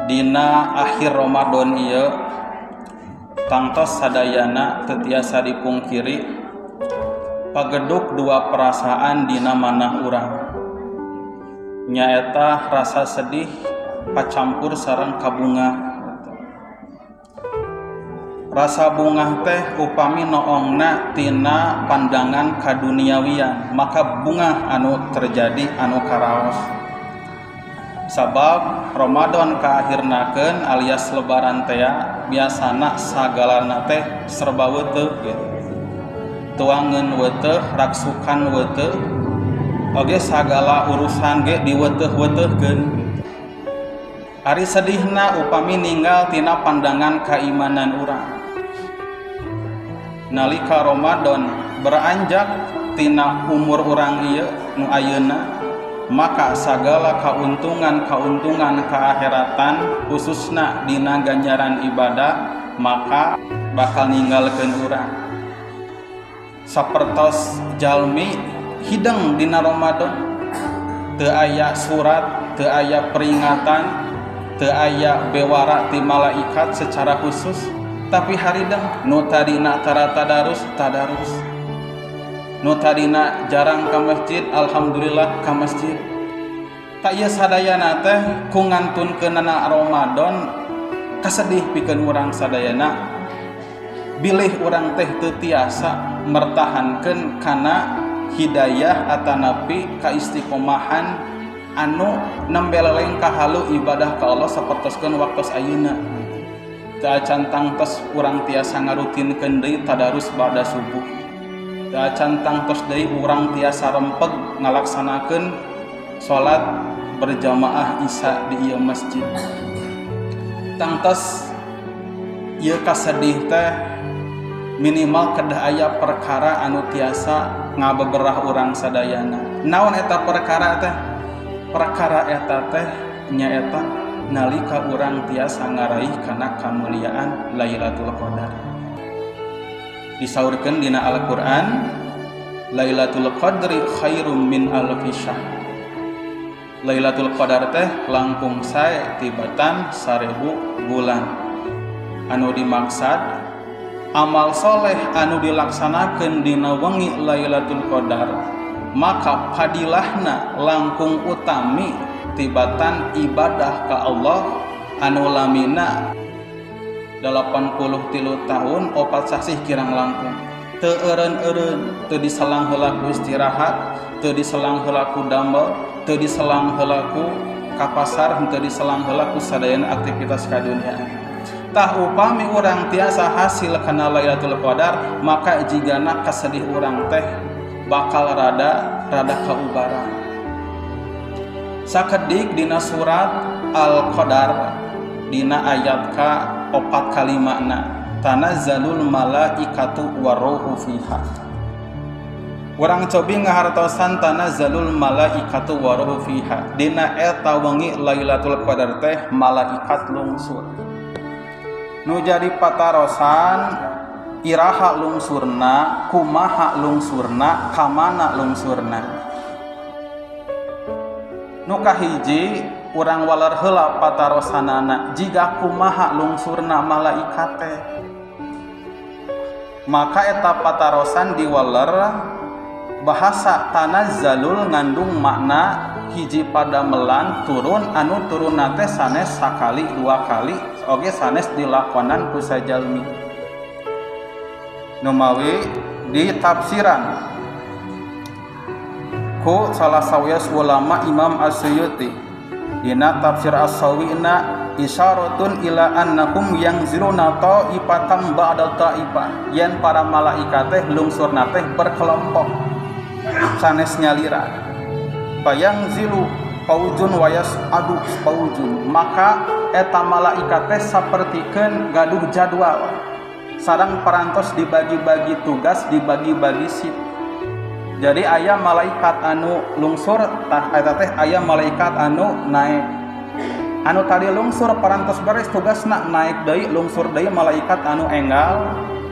Dina akhir Ramadan ieu tangtos sadayana teu tiasa dipungkiri pageduk dua perasaan dina manah urang, nyaeta rasa sedih pacampur sareng kabungah. Rasa bungah teh upami noongna tina pandangan kaduniawian, maka bungah anu terjadi anu karaos. Sabab Ramadan kaakhirnakeun alias lebaran tea biasana sagalana teh serba weuteuh gitu. Tuangeun weuteuh, raksukan weuteuh, oge sagala urusan ge diweuteuh-weuteuhkeun. Ari sedihna upami ninggal tina pandangan keimanan urang. Nalika Ramadan beranjak tina umur urang ieu nu ayeuna, maka sagala kauntungan-kauntungan keakhiratan khususna dina ganjaran ibadah maka bakal ninggalkeun urang. Sapertos jalmi hideng dina Ramadan, teu aya surat, teu aya peringatan, teu aya bewara ti malaikat secara khusus, tapi harideng nu tadina tara tadarus tadarus, nu tadina jarang ka masjid alhamdulillah ka masjid. Tak ieu sadayana teh ku ngantunkeunana Ramadan kasedih pikeun urang sadayana, bilih urang teh teu tiasa mertahankeun kana hidayah atanapi kaistiqomahan anu nembe leleng kahalu ibadah ka Allah sapertoskeun waktos ayeuna. Teu acan tangtos urang tiasa ngarutinkeun deui tadarus ba'da subuh. Teu acan tangtos deui urang tiasa rempeg ngalaksanakeun salat berjamaah isya di ieu masjid. Tangtos ieu kasedih teh minimal kedah aya perkara anu tiasa ngabeberah urang sadayana. Naon eta perkara teh? Perkara eta teh nyaeta nalika urang tiasa ngaraih kana kamuliaan Lailatul Qadar. Disaurkeun dina Al-Qur'an, Lailatul Qadri khairum min alfi syahr. Lailatul Qadar teh langkung sae tibatan 1000 bulan. Anu dimaksad amal soleh anu dilaksanakeun dina wengi Lailatul Qadar, maka fadilahna langkung utami tibatan ibadah ka Allah anu lamina 83 tahun 4 sasih kirang langkung. Teu eureun-eureun, teu diselang heula ku istirahat, teu diselang heula ku damel, teu diselang heula ku ka pasar, teu diselang heula ku sadayana aktivitas kaduniaan. Tah upami urang tiasa hasil kana Lailatul Qadar, maka jigana kasedih urang teh bakal rada kaubaran. Sakedik dina surat Al-Qadar dina ayat ka 4 kalimana, tanazzalul malaikatu waruhu fiha. Urang cobi ngahartosan tanazzalul malaikatu waruhu fiha. Dina eta wengi Lailatul Qadar teh malaikat lungsur. Nu jadi patarosan iraha lungsurna, kumaha lungsurna, kamana lungsurna. Nu kahiji urang waler heula patarosanana jiga kumaha lungsurna malaikat teh. Maka eta patarosan diwaler bahasa tanazzalul ngandung makna hiji padamelan turun anu turunna teh sanes sakali dua kali oge sanes dilakonan ku sajalmi. Numawi ditafsiran ku salah sawios ulama Imam As-Suyuti dina tafsir As-Sawina isyaratun ila annahum yanziluna ta'ifatan ba'da ta'ifah, yen para malaikat teh lungsurna teh berkelompok sanes nyalira. Bayangzilu paujun wayas adu paujun, maka eta malaikat teh sapertikeun gaduh jadwal sareng parantos dibagi-bagi tugas, dibagi-bagi sip. Jadi aya malaikat anu lungsur tah eta teh aya malaikat anu naik. Anu tadi lungsur parantos beres tugasna naik deui, lungsur deui malaikat anu enggal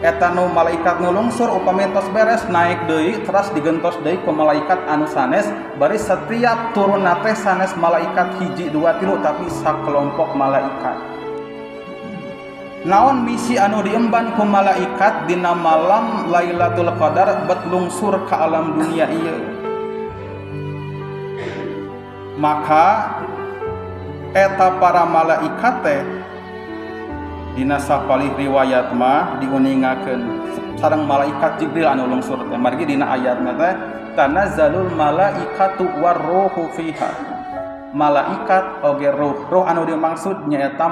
Eta nu malaikat nu lungsur upami tos beres naik deui teras digentos deui ku malaikat anu sanes, bari setiap turunna teh sanes malaikat hiji dua tilu tapi sakelompok malaikat. Naon misi anu diemban ku malaikat dina malam Lailatul Qadar bet lungsur ka alam dunia ieu? Maka eta para malaikat teh dina sapalih riwayat mah diuningakeun sareng malaikat Jibril anu lungsur teh. Margi dina ayatna teh tanazzalul malaikatu warruhu fiha. Malaikat oge ruh, ruh anu dimaksud nyaeta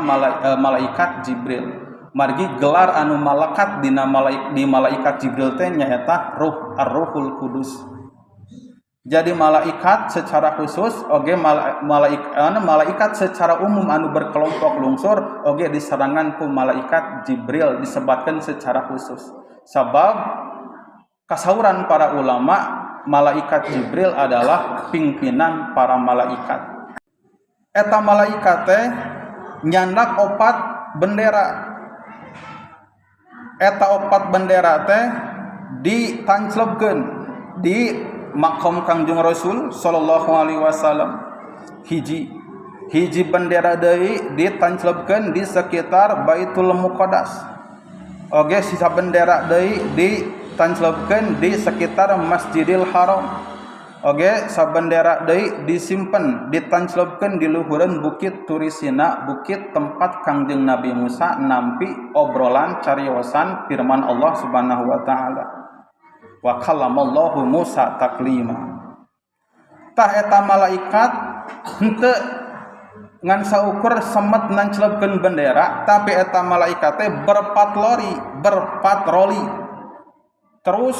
malaikat Jibril. Margi gelar anu malakat dina di malaikat Jibril teh nyaeta ruh, ar-ruhul kudus. Jadi malaikat secara khusus oge malaikat secara umum anu berkelompok lungsur oge diserangan ku malaikat Jibril disebatkan secara khusus. Sabab kasauran para ulama malaikat Jibril adalah pimpinan para malaikat. Eta malaikat teh nyandak opat bendera. Eta opat bendera teh ditanclebkeun di makom Kangjeng Rasul sallallahu alaihi wasallam. Hiji hiji bendera deui ditanclebkeun di sekitar Baitul Muqaddas. Oge sisa bendera deui ditanclebkeun di sekitar Masjidil Haram. Oge sabendera deui disimpen ditanclebkeun di luhureun Bukit Turisina, bukit tempat Kangjeng Nabi Musa nampi obrolan cariosan firman Allah Subhanahu wa taala. Wa kallamallahu Musa taklima. Tah eta malaikat henteu ngan saukur semet nanclebkeun bendera, tapi eta malaikat teh berpatroli. Terus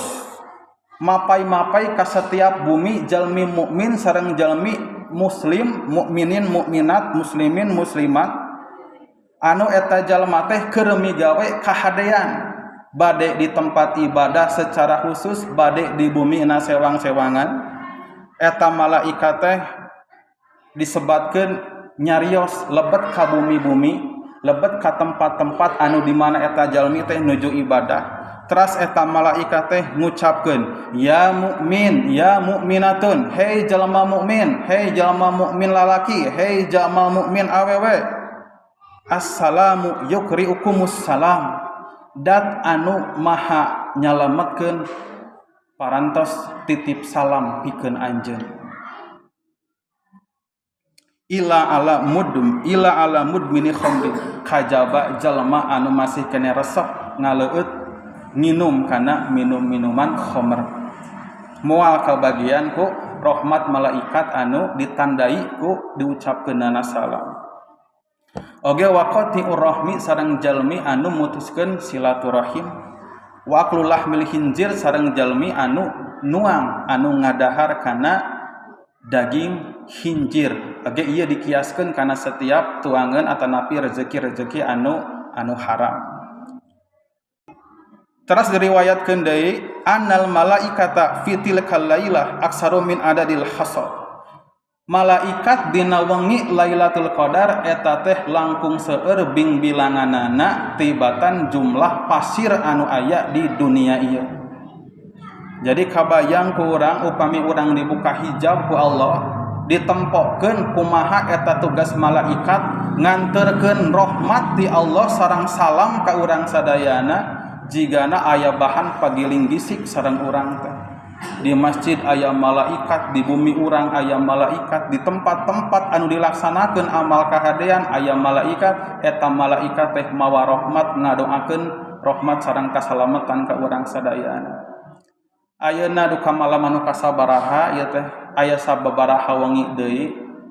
mapai-mapai ka setiap bumi jalmi mukmin sareng jalmi muslim, mukminin mukminat, muslimin muslimat anu eta jalma teh keur migawe kahadean. Bade di tempat ibadah secara khusus, bade di bumi na sewang-sewangan. Eta malaikat teh disebatkeun nyarios lebet ka bumi-bumi, lebet ka tempat-tempat anu di mana eta jalmi teh nuju ibadah. Teras eta malaikat teh ngucapkeun, ya mukmin, ya mukminatun, hei jalma mukmin, hei jalma mukmin lalaki, hei jalma mukmin awewe. Assalamu yukriukumus salam. Dat anu maha nyalametkeun parantos titip salam pikeun anjeun. Ila ala mudum, ila ala mudmini khamri, kajaba jalma anu masih kene resep ngaleueut nginum kana minum-minuman khamr. Moal kabagian ku rahmat malaikat anu ditandai ku diucapkeunana salam. Oge waqati urrahmi sareng jalmi anu mutuskeun silaturahim. Wa aklul lahmil khinzir sareng jalmi anu nuang anu ngadahar kana daging khinzir. Oge ieu dikiaskeun kana setiap tuangan atanapi rezeki-rezeki anu haram. Teras diriwayatkeun deui annal malaikata fi tilkal lailah aksaru min adadil hasad. Malaikat dina wengi Lailatul Qadar eta teh langkung seueur bing bilanganana tibatan jumlah pasir anu aya di dunia ieu. Jadi kabayang ku urang upami urang dibuka hijab ku Allah, ditempokkeun kumaha eta tugas malaikat nganterkeun rahmat ti Allah sareng salam ka urang sadayana jigana aya bahan pagiling gisik sareng urang teh. Di masjid aya malaikat, di bumi urang aya malaikat, di tempat-tempat anu dilaksanakeun amal kahadean aya malaikat. Eta malaikat teh mawa rahmat ngadoakeun rahmat sareng kasalamatan ka urang sadayana. Ayeuna duka malam anu kasabaraha ieu teh aya sababaraha wengi deui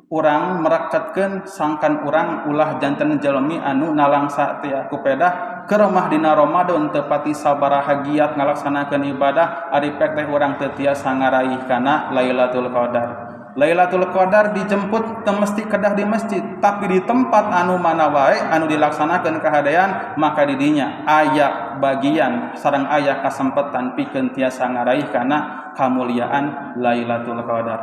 urang mereketkeun sangkan urang ulah janten jalmi anu nalangsa teh kupedah keremah dina Ramadan teu pati sabaraha giat ngalaksanakeun ibadah ari pek teh urang teu tiasa ngaraih kana Lailatul Qadar. Lailatul Qadar dijemput teu mesti kedah di masjid, tapi di tempat anu mana wae anu dilaksanakeun kahadean maka di dinya aya bagian sareng aya kasempetan pikeun tiasa ngaraih kana kamuliaan Lailatul Qadar.